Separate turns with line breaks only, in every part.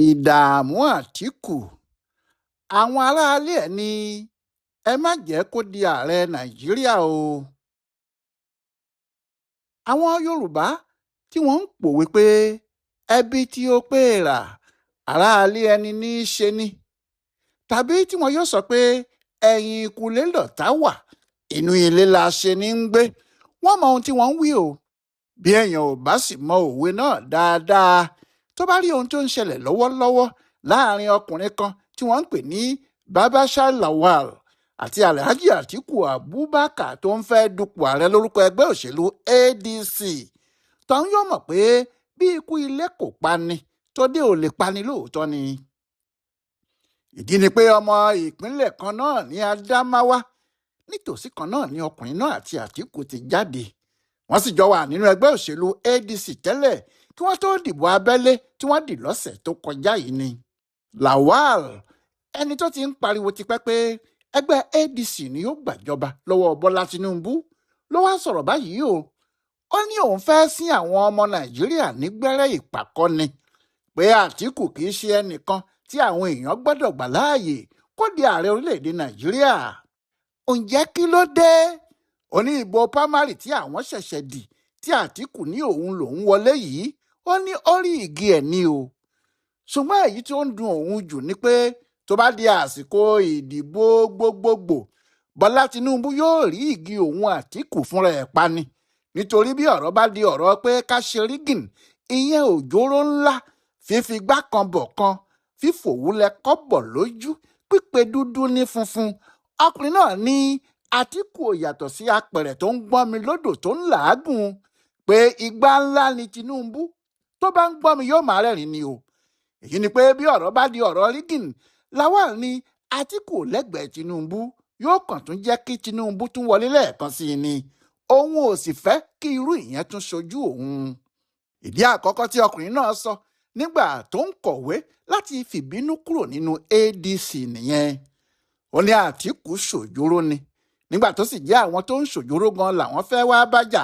Ìdààmú Àtìkù, àwọn aráalé ẹ̀ ní ẹ má jẹ́ kó di ààrẹ Nàìjíríà o. Àwọn Yorùbá tí wọ́n ń pòwe pé ẹbí tí ó pé rà aráalé ẹni ní í ṣe ni, tàbí tí wọn yóò sọ pé ẹ̀yìnkùlé lọ̀tá wà, inú ilé la ṣe ní ń gbé. Wọ́n mọ ohun tí wọ́n ń wí o. Bí èèyàn ò bá sì mọ òwe náà dáadáa, tó bá rí ohun tó ń ṣẹlẹ̀ lọ́wọ́lọ́wọ́ láàrin ọkùnrin kan tí wọ́n ń pè ní Babachir Lawal àti Alhaji Atiku Abubakar tó ń fẹ́ dupò ààrẹ lórúkọ ẹgbẹ́ òṣèlú ADC, tọ́hún yóò mọ̀ pé bí ikú ilé kò pani, tòde ò lè pani lóòótọ́ ni. Ìdí ni pé ọmọ ìpínlẹ̀ kan náà ní Adamawa, nítòsí kan náà ní ọkùnrin náà àti Àtíkù ti jáde. Wọ́n sì jọ wà nínú ẹgbẹ́ òṣèlú ADC tẹ́lẹ̀ kí wọ́n tó dìbò abẹ́lé tí wọ́n dì lọ́sẹ̀ tó kọjá yìí ni. Lawal, ẹni tó ti ń pariwo tipẹ́ pé ẹgbẹ́ ADC ni yóò gbàjọba lọ́wọ́ Bọ́lá Tinubu, ló wá sọ̀rọ̀ báyìí o. Ó ní òun fẹ́ sín àwọn ọmọ Nàìjíríà ní gbẹ́rẹ́ ìpàkọ́ ni, pé Àtíkù kì í ṣe ẹnìkan tí àwọn èèyàn gbọ́dọ̀ gbà láàyè kó di ààrẹ orílẹ̀-èdè Nàìjíríà. Ǹjẹ́ kí ló dé? Ó ní ìbò pámárì tí àwọn ṣẹ̀ṣẹ̀ dì tí Àtíkù ní òun lòún wọlé yìí, ó ní ó rí igi ẹ̀ ní o. Ṣùgbọ́n èyí tí ó ń dùn òun jù ni pé tó bá di àsìkò ìdìbò gbogbogbò, Bọ́lá Tinubu yóò rí igi òun Àtíkù fúnra ẹ̀ pa ni. Nítorí bí ọ̀rọ̀ bá di ọ̀rọ̀ pé ká ṣe rígìn, ìyẹn òjòrò ńlá, fífi gbá kan bọ̀ kan, fífòwúlẹ̀ kọ́bọ̀ lójú, pípe dúdú ní funfun. Ọkùnrin náà ní Àtíkù ò yàtọ̀ sí apẹ̀rẹ̀ tó ń gbọ́n mi lódò tó ń làágùn, pé igbá ńlá ni Tinubu, tó bá ń gbọ́n mi yóò máa rẹ́rìn-ín ni o. Èyí ni pé bí ọ̀rọ̀ bá di ọ̀rọ̀ rígìn, Lawal ní Àtíkù lẹ́gbẹ̀ẹ́ Tinubu yóò kàn tún jẹ́ kí Tinubu tún wọlé lẹ́ẹ̀kan sí i ni. Òun ò sì fẹ́ kí irú ìyẹn tún ṣojú òun. Ìdí àkọ́kọ́ tí ọkùnrin náà sọ nígbà tó ń kọ̀wé láti fìbínú kúrò nínú ADC nìyẹn. Ó ní Àtíkù ṣòjóró ni. Nígbà tó sì jẹ́ àwọn tó ń ṣòjóró gan làwọn fẹ́ wá bájà,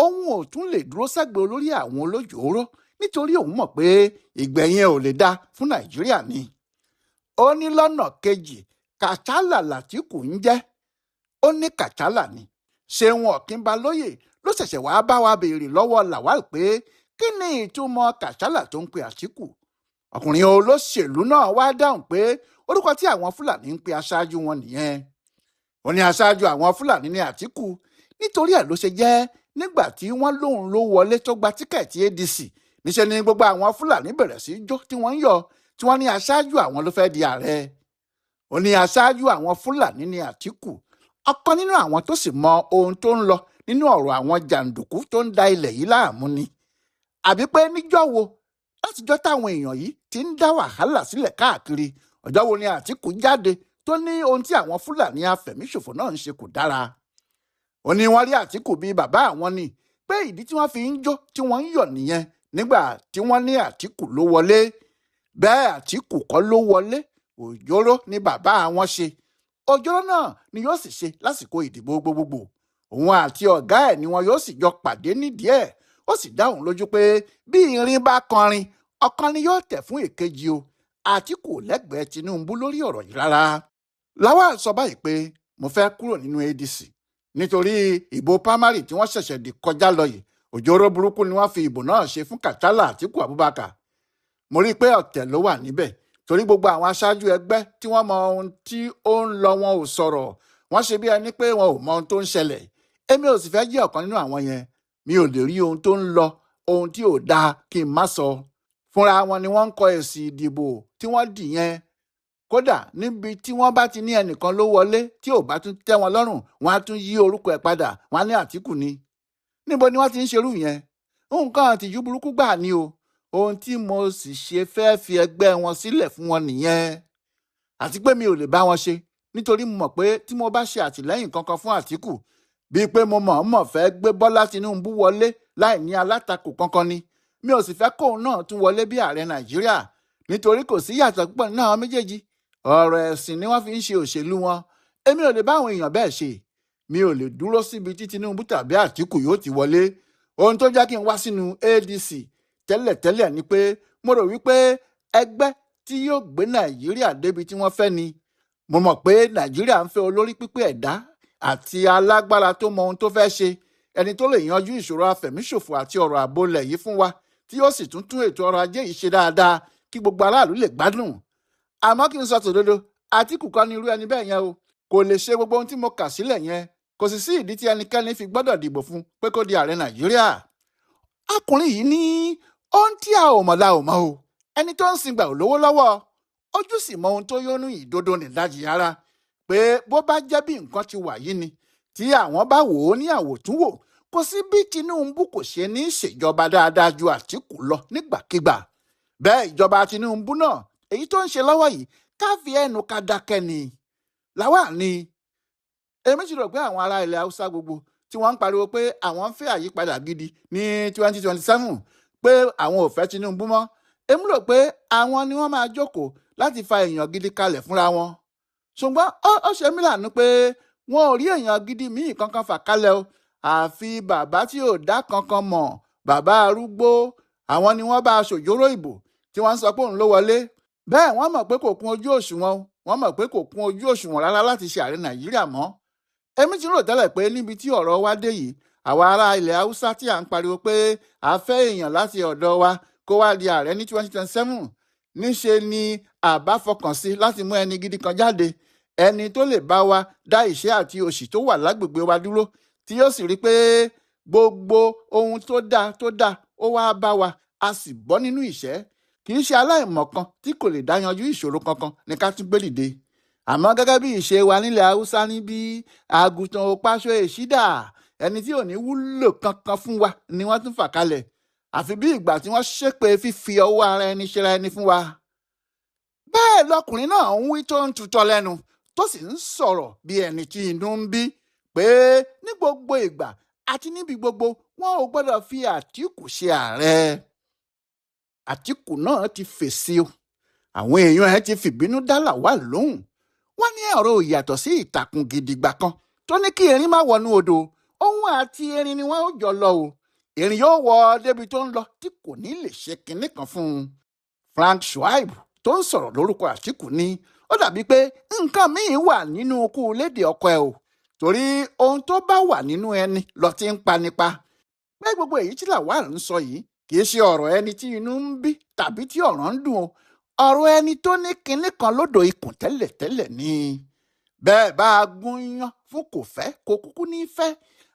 òun ò tún lè dúró sẹ́gbẹ̀ẹ́ olórí àwọn olójòóró nítorí òun mọ̀ pé ìgbẹ̀yìn ò lè dá fún Nàìjíríà ni. Ó ní lọ́nà kejì, Kàchálà làtíkù ń jẹ́. Ó ní Kàchálà ni. Ṣeun Ọ̀kínbalóyè ló ṣẹ̀ṣẹ̀ wáá bá wa béèrè lọ́wọ́ Lawal pé kí ni ìtumọ̀ Kàchálà tó ń pe Àtíkù? Ọkùnrin olóṣèlú náà wá dáhùn pé orúkọ tí àwọn Fúlàní ń pe aṣáájú wọn nìyẹn. Ó ní aṣáájú àwọn Fúlàní ní Àtíkù, nítorí ẹ̀ ló ṣe jẹ́ nígbà tí wọ́n lóun ló wọlé tó gba tíkẹ́ẹ̀tì ADC. Níṣẹ́ ni gbogbo àwọn Fúlàní bẹ̀rẹ̀ sí jó tí wọ́n ń yọ̀, tí wọ́n ní aṣáájú àwọn ló fẹ́ di ààrẹ. Ó ní aṣáájú àwọn Fúlàní ní Àtíkù, ọ̀kan nínú àwọn tó sì mọ ohun tó ń lọ nínú ọ̀rọ̀ àwọn jàǹdùkú tó ń da ilẹ̀ yìí láàmú ni. Àbí pé níjọ́ wo látijọ́ táwọn èèyàn yìí ti ń dá wàhálà sílẹ̀ káàkiri, ọjọ́ wo ni Àtíkù jáde tó ní ohun tí àwọn Fúlàní afẹ̀míṣòfò náà ń ṣe kò dára? Ó ní wọ́n rí Àtíkù bíi bàbá àwọn ni, pé ìdí tí wọ́n fi ń jó tí wọ́n ń yọ̀ nìyẹn nígbà tí wọ́n ní Àtíkù ló wọlé. Bẹ́ẹ̀ Àtíkù kọ́ ló wọlé, òjòrò ni bàbá àwọn ṣe. Òjòrò náà ni yóò sì ṣe lásìkò ìdìbò gbogbogbò. Òun àti ọ̀gá ẹ̀ ni wọn yóò sì jọ pàdé nídìí ẹ̀. Ó sì dá òun lójú pé bí irin bá kọrin, ọ̀kan ni yóò tẹ̀ fún èkejì o. Àtíkù lẹ́gbẹ̀ẹ́ Tinubu lórí ọ̀rọ̀ yìí rárá. Lawal sọ báyìí pé mo fẹ́ kúrò nínú ADC nítorí ìbò pámárì tí wọ́n ṣẹ̀ṣẹ̀ dì kọjá lọ yìí, òjòrò burúkú ni wọ́n fi ìbò náà ṣe fún Kàchálà Àtíkù Abubakar. Mo rí i pé ọ̀tẹ̀ ló wà níbẹ̀ torí gbogbo àwọn aṣáájú ẹgbẹ́ tí wọ́n mọ ohun tí ó ń lọ wọn ò sọ̀rọ̀, wọ́n ṣe bí ẹni pé wọn ò mọ ohun tó ń ṣẹlẹ̀. Èmi ò sì fẹ́ jẹ́ ọ̀kan nínú àwọn yẹn. Mi ò lè rí ohun tó ń lọ, ohun tí ò dáa kí n má sọ. Fúnra wọn ni wọ́n ń kọ èsì ìdìbò tí wọ́n dì yẹn. Kódà níbi tí wọ́n bá ti ní ẹnìkan ló wọlé tí ò bá tún tẹ́ wọn lọ́rùn, wọ́n á tún yí orúkọ ẹ̀ padà, wọ́n á ní Àtíkù ni. Níbo ni wọ́n ti ń ṣerú yẹn? Nǹkan àtijú burúkú gbà ni o. Ohun tí mo sì ṣe fẹ́ fi ẹgbẹ́ wọn sílẹ̀ fún wọn nìyẹn. Àti pé mi ò lè bá wọn ṣe nítorí mo mọ̀ pé tí mo bá ṣe àtìlẹ́yìn kankan fún Àtíkù, bíi pé mo mọ̀ọ́mọ̀ fẹ́ gbé Bọ́lá Tinubu wọlé láì ní alátakò kankan ni. Mi ò sì fẹ́ kóun náà tún wọlé bí ààrẹ Nàìjíríà nítorí kò sí yàtọ̀ púpọ̀ nínú àwọn méjèèjì. Ọ̀rọ̀ ẹ̀sìn ni wọ́n fi ń ṣe òṣèlú wọn. Èmi ò lè bá àwọn èèyàn bẹ́ẹ̀ ṣe. Mi ò lè dúró síbi tí Tinubu tàbí Àtíkù yóò ti wọlé. Ohun tó jẹ́ kí n wá sínú ADC tẹ́lẹ̀tẹ́lẹ̀ ni pé mo rò wípé Ẹgbẹ́ tí yóò gbé Nàìjíríà débi tí wọ́n fẹ́ ni. Mo mọ̀ pé Nàìjíríà ń fẹ́ olórí pípé ẹ̀dá àti alágbára tó mọ ohun tó fẹ́ ṣe, ẹni tó lè yanjú ìṣòro afẹ̀míṣòfò àti ọ̀rọ̀ ààbò ilẹ̀ yìí fún wa, tí yóò sì tún tún ètò ọrọ̀ ajé yìí ṣe dáadáa kí gbogbo aráàlú lè gbádùn. Àmọ́ kí n sọ tòdodo, Àtíkù kọ́ ni irú ẹni bẹ́ẹ̀ yẹn o. Kò lè ṣe gbogbo ohun tí mo kà sílẹ̀ yẹn. Kò sì sí ìdí tí ẹnikẹ́ni fi gbọ́dọ̀ dìbò fún pé kó di ààrẹ Nàìjíríà. Ọkùnrin yìí ní ohun tí a ò mọ̀ la ò mọ̀ o. Ẹni tó ń sìngbà ò lówó lọ́wọ́, ojú sì mọ ohun tó yónú ìdodo nídajì ara, pé bó bá jẹ́ bí nǹkan ti wà yìí ni, tí àwọn bá wò ó ní àwòtúnwò, kò sí bí Tinubu kò ṣe ní ṣèjọba dáadáa ju Àtíkù lọ nígbàkigbà. Bẹ́ẹ̀ ìjọba Tinubu náà, èyí tó ń ṣe lọ́wọ́ yìí, ká fi ẹnu ká dákẹ́ ni. Lawal ni èmi ti rò pé àwọn ará ilẹ̀ Haúsá gbogbo tí wọ́n ń pariwo pé àwọn ń fẹ́ àyípadà gidi ní 2027, pé àwọn ò fẹ́ Tinubu mọ́, èmi rò pé àwọn ni wọ́n máa jókòó láti fa èèyàn gidi kalẹ̀ fúnra wọn. Ṣùgbọ́n ó ṣe mí láàánú pé wọn ò rí èèyàn gidi míì kankan fà kalẹ̀ o, àfi bàbá tí ò dá kankan mọ̀, bàbá arúgbó. Àwọn ni wọ́n bá aṣòjóró ìbò tí wọ́n ń sọ pé òun ló wọlé. Bẹ́ẹ̀ wọ́n mọ̀ pé kò kún ojú òṣùwọ̀n, wọ́n mọ̀ pé kò kún ojú òṣùwọ̀n rárá láti ṣe ààrẹ Nàìjíríà mọ́. Èmi ti rò tẹ́lẹ̀ pé níbi tí ọ̀rọ̀ wa dé yìí, àwa ará ilẹ̀ Haúsá tí à ń pariwo pé a fẹ́ èèyàn láti ọ̀dọ̀ wa kó wá di ààrẹ ní 2027, níṣe ni àbá fọkàn sí láti mú ẹni gidi kan jáde, ẹni tó lè bá wa dá ìṣẹ́ àti òṣì tó wà lágbègbè wa dúró, tí yóò sì rí pé gbogbo ohun tó dáa tó dáa ó wá bá wa, a sì bọ́ nínú ìṣẹ́. Kì í ṣe aláìmọ̀kan tí kò lè dá yanjú ìṣòro kankan ní ká tún gbé dìde. Àmọ́ gẹ́gẹ́ bí ìṣe wa nílẹ̀ Haúsá níbí, àgùntàn ò paṣọ èṣídà, ẹni tí ò ní wúlò kankan fún wa ni wọ́n tún fà kalẹ̀. Àfi bí ìgbà tí wọ́n ṣépè fífi ọwọ́ ara ẹni ṣera ẹni fún wa. Bẹ́ẹ̀ lọkùnrin náà ń wí tó ń tutọ́ lẹ́nu, tó sì ń sọ̀rọ̀ bí ẹni tí inú ń bí, pé ní gbogbo ìgbà àti níbi gbogbo wọn ò gbọ́dọ̀ fi Àtíkù ṣe ààrẹ. Àtíkù náà ti fèsì o. Àwọn èèyàn ẹ ti fìbínú dá Lawal lóhùn. Wọ́n ní ọ̀rọ̀ ìyàtọ̀ sí ìtàkùn gidigba kan tó ní kí erin má wọnú odò. Òun àti erin ni wọ́n ó jọ lọ o. Erin yóò wọ débi tó ń lọ tí kò ní lè ṣe kinní kan fún un. Frank Shuaib tó ń sọ̀rọ̀ lórúkọ Àtíkù ní ó dàbí pé nǹkan míì wà nínú ikú lédè ọkọ ẹ o, torí ohun tó bá wà nínú ẹni lọ ti ń pa nípa. Pé gbogbo èyí tí Lawal ń sọ yìí kì í ṣe ọ̀rọ̀ ẹni tí inú ń bí tàbí tí ọ̀rọ̀ ń dùn o, ọ̀rọ̀ ẹni tó ní kinní kan lódò ikùn tẹ́lẹ̀tẹ́lẹ̀ ni. Bẹ́ẹ̀ bá a gúnyán fún kò fẹ́ kò kúkú ní fẹ́,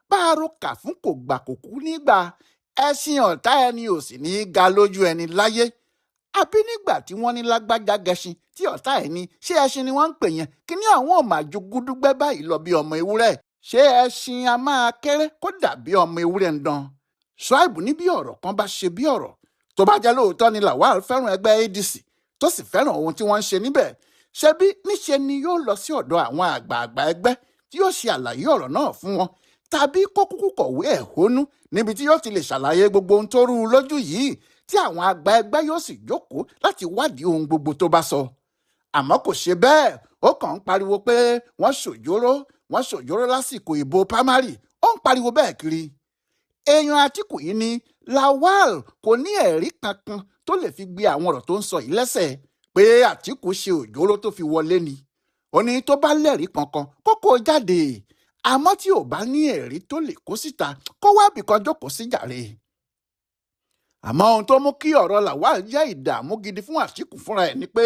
bá a rokà fún kò gbà kò kúkú ní gbà, ẹṣin ọ̀tá ẹni ò sì ní ga lójú ẹni láyé. Àbí nígbà tí wọ́n ní lágbájá gẹṣin tí ọ̀tá ẹni, ṣé ẹṣin ni wọ́n ń pè yẹn? Kíní àwọn ò máa ju gúdúgbẹ́ báyìí lọ bí ọmọ ewúrẹ́. Ṣé ẹṣin a máa kéré kó dàbí ọmọ ewúrẹ́ ń dán? Shuaib ní bí ọ̀rọ̀ kan bá ṣe bí ọ̀rọ̀, tó bá jẹ́ lóòótọ́ ni Lawal fẹ́ràn ẹgbẹ́ ADC tó sì fẹ́ràn ohun tí wọ́n ń ṣe níbẹ̀, ṣebí níṣe ni yóò lọ sí ọ̀dọ̀ àwọn àgbààgbà ẹgbẹ́ tí yóò ṣe àlàyé ọ̀rọ̀ náà fún wọn, tàbí kó kúkú kọ̀wé ẹ̀hónú níbi tí yóò ti lè ṣàlàyé gbogbo ohun tó rú u lójú yìí, tí àwọn àgbà ẹgbẹ́ yóò sì jókòó láti wádìí ohun gbogbo tó bá sọ. Àmọ́ kò ṣe bẹ́ẹ̀, ó kàn ń pariwo pé wọ́n ṣòjóró lásìkò ìbò pámárì, ó ń pariwo bẹ́ẹ̀ kiri. Èèyàn Àtíkù yìí ni Lawal kò ní ẹ̀rí kankan tó lè fi gbé àwọn ọ̀rọ̀ tó ń sọ yìí lẹ́sẹ̀ pé Àtíkù ṣe òjóró tó fi wọlé ni. Ó ní tó bá lẹ́rìí kankan kó kó jáde, àmọ́ tí ò bá ní ẹ̀rí tó lè kó síta kó wá bìkan jókòó sí jàre. Àmọ́ ohun tó mú kí ọ̀rọ̀ Lawal jẹ́ ìdààmú gidi fún Àtíkù fúnra ẹ̀ ni pé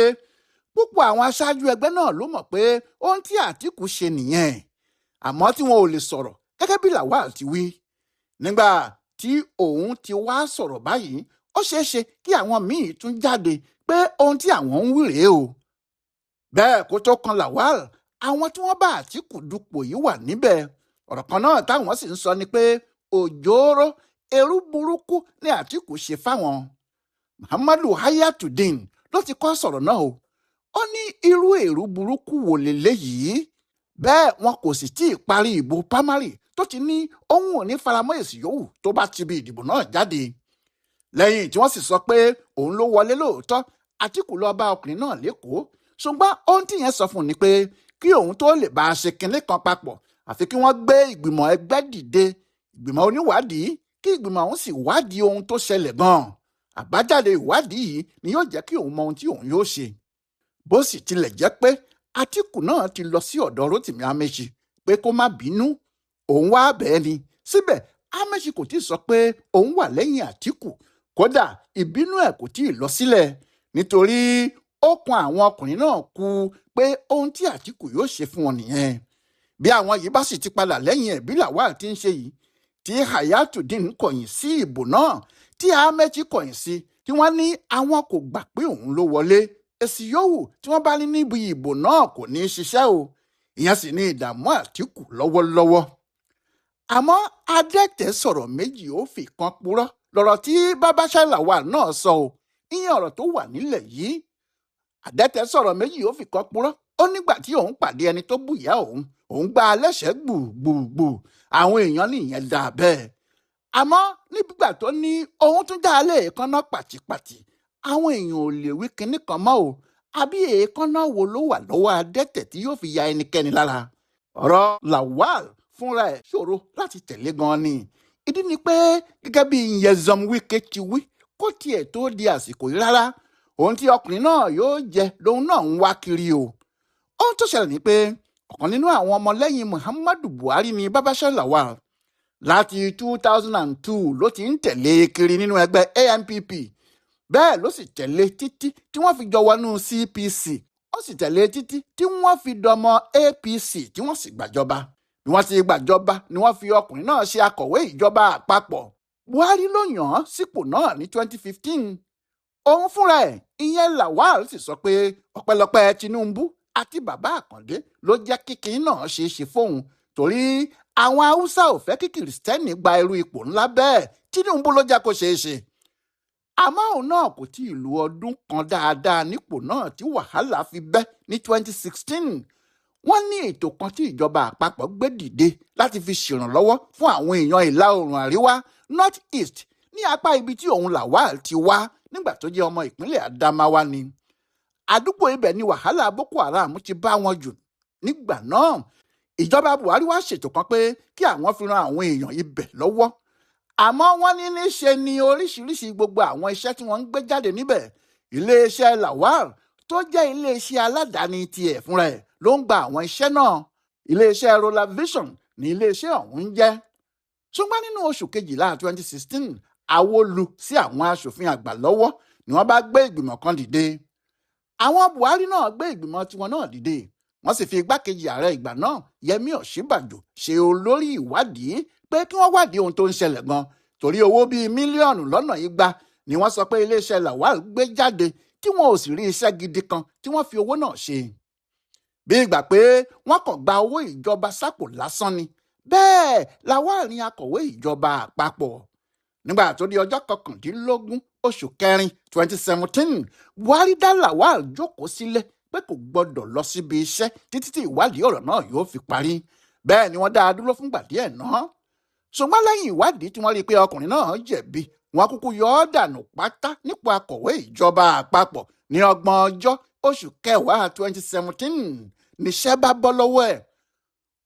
púpọ̀ àwọn aṣáájú ẹgbẹ́ náà ló mọ̀ pé ohun tí Àtíkù ṣe nìyẹn, àmọ́ tí wọn ò lè sọ̀rọ̀ gẹ́gẹ́ bí Lawal ti wí. Nígbà tí òun ti wá sọ̀rọ̀ báyìí, ó ṣeé ṣe kí àwọn míì tún jáde pé ohun tí àwọn ń wí rèé o. Bẹ́ẹ̀ kó tó kan Lawal, àwọn tí wọ́n bá Àtíkù dupò yìí wà níbẹ̀. Ọ̀rọ̀ kan náà táwọn sì ń sọ ni pé òjòòrò èrú burúkú ni Àtíkù ṣe fáwọn. Muhammadu Hayatuddin ló ti kọ́ sọ̀rọ̀ náà o. Ó ní irú èrú burúkú wò leléyìí? Bẹ́ẹ̀ wọn kò sì tí ì parí ìbò pámárì tó ti ní òun ò ní faramọ́ èsì yòówù tó bá ti bi ìdìbò náà jáde. Lẹ́yìn tí wọ́n sì sọ pé òun ló wọlé lóòótọ́, Àtíkù lọ bá ọkùnrin náà lẹ́kọ̀ọ́. Ṣùgbọ́n ohun tí yẹn sọ fún un ni pé kí òun tó lè bá a ṣe kinní kan papọ̀, àfi kí wọ́n gbé ìgbìmọ̀ ẹgbẹ́ dìde, ìgbìmọ̀ oníwádìí, kí ìgbìmọ̀ ọ̀hún sì wádìí ohun tó ṣẹlẹ̀ gan-an. Àbájáde ìwádìí yìí ni yóò jẹ́ kí òun mọ ohun tí òun yóò ṣe. Bó sì tilẹ̀ jẹ́ pé Àtíkù náà ti lọ sí ọ̀dọ̀ Rotimi Amechi pé kó má bínú, òun wá bẹ́ẹ̀ ni. Síbẹ̀ Amechi kò tí ì sọ pé òun wà lẹ́yìn Àtíkù. Kódà ìbínú ẹ̀ kò tí ì lọ sílẹ̀, nítorí ó kan àwọn ọkùnrin náà kú pé ohun tí Àtíkù yóò ṣe fún wọn nìyẹn. Bí àwọn yìí bá sì ti padà lẹ́yìn ẹ̀ bí Lawal ti ń ṣe yìí, tí Hayatuddin kọ̀yìn sí ìbò náà, tí Amechi kọ̀yìn sí, tí wọ́n ní àwọn kò gbà pé òun ló wọlé, èsì yòówù tí wọ́n bá ní níbi ìbò náà kò ní í ṣiṣẹ́ o. Ìyẹn sì ní ìdààmú Àtíkù lọ́wọ́lọ́wọ́. Àmọ́ Adẹ́tẹ̀ sọ̀rọ̀ méjì ó fi kan purọ́ lọ́rọ̀ tí Babachir Lawal náà sọ o. Ìyẹn ọ̀rọ̀ tó wà nílẹ̀ yìí. Adẹ́tẹ̀ sọ̀rọ̀ méjì ó fi kan purọ́. Ó nígbà tí òun pàdé ẹni tó bùyà òun, òun gba alẹ́ṣẹ́ gbùgbùgbù. Àwọn èèyàn ní ìyẹn dà bẹ́ẹ̀. Àmọ́ nígbà tó ní òun tún dá alẹ́ èékánná pàtìpàtì, àwọn èèyàn ò lè wí kinní kan mọ́ o. Àbí èékánná wo ló wà lọ́wọ́ Adẹ́tẹ̀ tí yóò fi ya ẹnikẹ́ni lára? Ọ̀rọ̀ Lawal fúnra ẹ̀ ṣòro láti tẹ̀lé gan-an ni. Ìdí ni pé gẹ́gẹ́ bí Nyesom Wike ti wí, kó tiẹ̀ tó di àsìkò yìí rárá, ohun tí ọkùnrin náà yóò jẹ lòun náà ń wá kiri o. Ohun tó ṣẹlẹ̀ ni pé ọ̀kan nínú àwọn ọmọlẹ́yìn Muhammadu Buhari ni Babachir Lawal. Láti 2002 ló ti ń tẹ̀lé kiri nínú ẹgbẹ́ ANPP. Bẹ́ẹ̀ ló sì tẹ̀lé títí tí wọ́n fi jọ wọnú CPC. Ó sì tẹ̀lé títí tí wọ́n fi dọmọ APC tí wọ́n sì gbàjọba. Bí wọ́n ti gbàjọba ni wọ́n fi ọkùnrin náà ṣe akọ̀wé ìjọba àpapọ̀. Buhari ló yàn án sípò náà ní 2015. Òun fúnra ẹ̀, ìyẹn Lawal, sì sọ pé ọpẹ́lọpẹ́ Tinubu àti bàbá Àkàndé ló jẹ́ kíkiní náà ṣeé ṣe fóun, torí àwọn Haúsá ò fẹ́ kí Kìrìsìtẹ́nì gba irú ipò ńlá bẹ́ẹ̀. Tinubu ló jẹ́ kó ṣeé ṣe. Àmọ́ òun náà kò tí ì lu ọdún kan dáadáa nípò náà tí wàhálà fi bẹ́ ní 2016. Wọ́n ní ètò kan tí ìjọba àpapọ̀ gbé dìde láti fi ṣèrànlọ́wọ́ fún àwọn èèyàn ìlà oòrùn àríwá, North East, ní apá ibi tí òun Lawal ti wá nígbà tó jẹ́ ọmọ ìpínlẹ̀ Adamawa ni. Àdúgbò ibẹ̀ ni wàhálà Boko Haram ti bá wọn jù nígbà náà. Ìjọba Buhari wá ṣètò kan pé kí àwọn fi ran àwọn èèyàn ibẹ̀ lọ́wọ́. Àmọ́ wọ́n ní níṣe ni oríṣiríṣi gbogbo àwọn iṣẹ́ tí wọ́n ń gbé jáde níbẹ̀, iléeṣẹ́ Lawal tó jẹ́ iléeṣẹ́ aládàáni tiẹ̀ fúnra ẹ̀ ló ń gba àwọn iṣẹ́ náà. Iléeṣẹ́ Roller Vision ní iléeṣẹ́ ọ̀hún ń jẹ́. Ṣùgbọ́n nínú oṣù kejìlá 2016, àwo lu sí àwọn aṣòfin àgbà lọ́wọ́ ni wọ́n bá gbé ìgbìmọ̀ kan dìde. Àwọn Buhari náà gbé ìgbìmọ̀ tiwọn náà dìde. Wọ́n sì fi igbákejì ààrẹ ìgbà náà, Yẹmí Ọ̀ṣínbàjò, ṣe olórí ìwádìí pé kí wọ́n wádìí ohun tó ń ṣẹlẹ̀ gan, torí owó bíi mílíọ̀nù lọ́nà 200 ni wọ́n sọ pé iléeṣẹ́ Lawal gbé jáde tí wọn ò sì rí iṣẹ́ gidi kan tí wọ́n fi owó náà ṣe. Bí ìgbà pé wọ́n kàn gba owó ìjọba sápò lásán ni. Bẹ́ẹ̀ Lawal ní akọ̀wé ìjọba àpapọ̀. Nígbà tó di ọjọ́ 19 oṣù kẹrin 2017, Buhari dá Lawal jókòó sílẹ̀ pé kò gbọ́dọ̀ lọ síbi iṣẹ́ títí tí ìwádìí ọ̀rọ̀ náà yóò fi parí. Bẹ́ẹ̀ ni wọ́n dá a dúró fúngbà díẹ̀ náà. Ṣùgbọ́n lẹ́yìn ìwádìí tí wọ́n rí i pé ọkùnrin náà jẹ̀bi, wọ́n kúkú yọ ọ́ dànù pátá nípò akọ̀wé ìjọba àpapọ̀ ní 30 ọjọ́ oṣù kẹwàá 2017. Níṣẹ́ bá bọ́ lọ́wọ́ ẹ̀.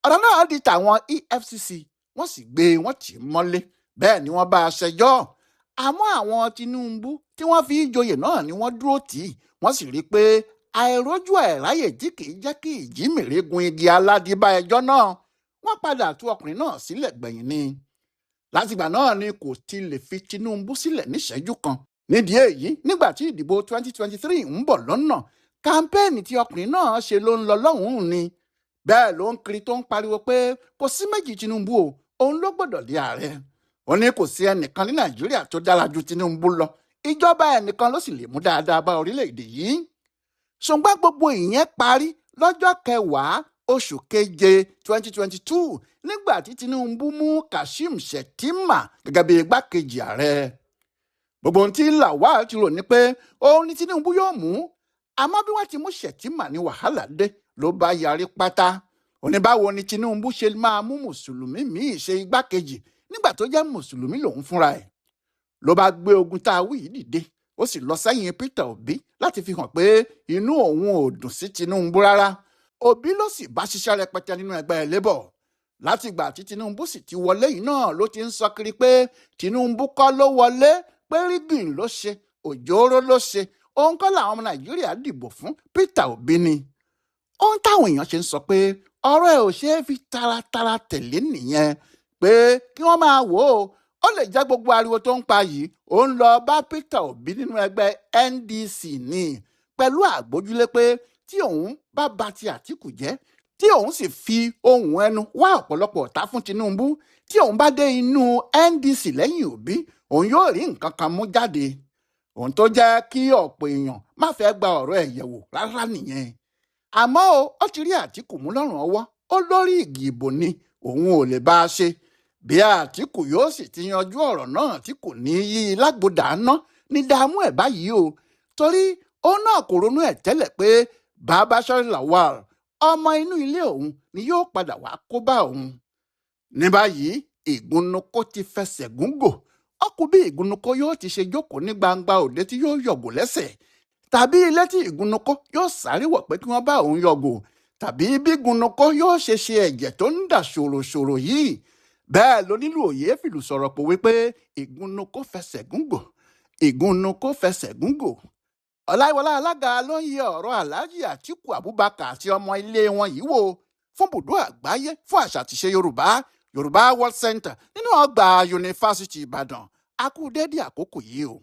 Ọ̀rọ̀ náà di tàwọn EFCC, wọ́n sì gbé wọ́n tì í mọ́lé. Bẹ́ẹ̀ ni wọ́n bá a ṣẹjọ́. Àmọ́ àwọn Tinubu tí wọ́n fi joyè náà ni wọ́n dúró tì í. Wọ́n sì rí i pé àìrójú àìráyè tí kì í jẹ́ kí ìjímèrè gun igi aládìbá ẹjọ́ náà, wọ́n padà tú ọkùnrin náà sílẹ̀ gbẹ̀yìn ni. Látìgbà náà ni kò ti lè fi Tinubu sílẹ̀ níṣẹ́jú kan. Nídìí èyí, nígbà tí ìdìbò 2023 ń bọ̀ lọ́nà, kámpẹ́ẹ̀nì tí ọkùnrin náà ṣe ló ń lọ lọ́hùn-ún ni. Bẹ́ẹ̀ ló ń kiri tó ń pariwo pé kò sí méjì Tinubu o, òun ló gbọ́dọ̀ di ààrẹ. Ó ní kò sí ẹnìkan ní Nàìjíríà tó dára ju Tinubu lọ, ìjọba ẹnìkan ló sì lè mú dáadáa bá orílẹ̀-èdè yìí. Ṣùgbọ́n gbogbo ìyẹn parí lọ́jọ́ 10 oṣù keje 2022, nígbà tí Tinubu mú Kashim Shettima gẹ́gẹ́ bí igbákejì ààrẹ. Gbogbo ohun tí Lawal ti rò ní pé òun ni Tinubu yóò mú. Àmọ́ bí wọ́n ti mú Shettima ní wàhálà dé, ló bá yarí pátá. Oníbàwò ni Tinubu ṣe máa mú mùsùlùmí míì ṣe igbákejì nígbà tó jẹ́ mùsùlùmí lòun fúnra ẹ̀? Ló bá gbé ogun tá a wí yìí dìde, ó sì lọ sẹ́yìn Peter Obi láti fi hàn pé inú òun ò dùn sí Tinubu rárá. Obi ló sì bá ṣiṣẹ́ rẹpẹtẹ nínú ẹgbẹ́ Labour. Látìgbà tí Tinubu sì ti wọlé yìí náà ló ti ń sọ kiri pé Tinubu kọ́ ló wọlé. Pé rigging ló ṣe, òjòòrò ló ṣe, òun kọ́ làwọn ọmọ Nàìjíríà dìbò fún, Peter Obi ni. Ohun táwọn èèyàn ṣe ń sọ pé ọ̀rọ̀ ẹ̀ ò ṣeé fi taratara tẹ̀lé nìyẹn, pé kí wọ́n máa wò ó, ó lè jẹ́ gbogbo ariwo tó ń pa yìí, ó ń lọ bá Peter Obi nínú ẹgbẹ́ NDC ní, pẹ̀lú àgbójúlé pé tí òun bá ba ti Àtíkù jẹ́, tí òun sì fi ohùn ẹnu wá ọ̀pọ̀lọpọ̀ ọ̀tá fún Tinubu, tí òun bá dé inú NDC lẹ́yìn Obi, òun yóò rí nǹkan kan mú jáde. Ohun tó jẹ́ kí ọ̀pọ̀ èèyàn má fẹ́ gba ọ̀rọ̀ ẹ̀ yẹ̀wò rárá nìyẹn. Àmọ́ ó ti rí Àtíkù mú lọ́rùn ọwọ́, ó lórí igi ìbò ni, òun ò lè bá a ṣe. Bí Àtíkù yóò sì ti yanjú ọ̀rọ̀ náà tí kò ní yí lágbódà ná ní dààmú ẹ̀ báyìí o, torí òun náà kò ronú ẹ̀ tẹ́lẹ̀ pé Babachir Lawal ọmọ inú ilé òun ni yóò padà wá kó bá òun. Ní báyìí, Ìgúnnukó ti fẹsẹ̀ gúngò, ó kù bí Ìgúnnukó yóò ti ṣe jókòó ní gbangba òde tí yóò yọ̀gò lẹ́sẹ̀, tàbí ilé tí Ìgúnnukó yóò sáré wọ̀ pé kí wọ́n bá òun yọ̀gò, tàbí bí Ìgúnnukó yóò ṣe ṣe ẹ̀jẹ̀ tó ń dà ṣòròṣòrò yìí. Bẹ́ẹ̀ ló nílùú òye fìlù sọ̀rọ̀ pò wípé Ìgúnnukó fẹsẹ̀ gúngò, Ìgúnnukó fẹsẹ̀ gúngò. Ọláyíwọlá Alága ló ń yẹ ọ̀rọ̀ Alhaji Atiku Abubakar àti ọmọ ilé wọn yìí wò fún bùdó àgbáyé fún àṣà àtìṣe Yorùbá, Yorùbá World Center nínú ọgbà Yunifásitì Ìbàdàn. A kú déédéé àkókò yìí o.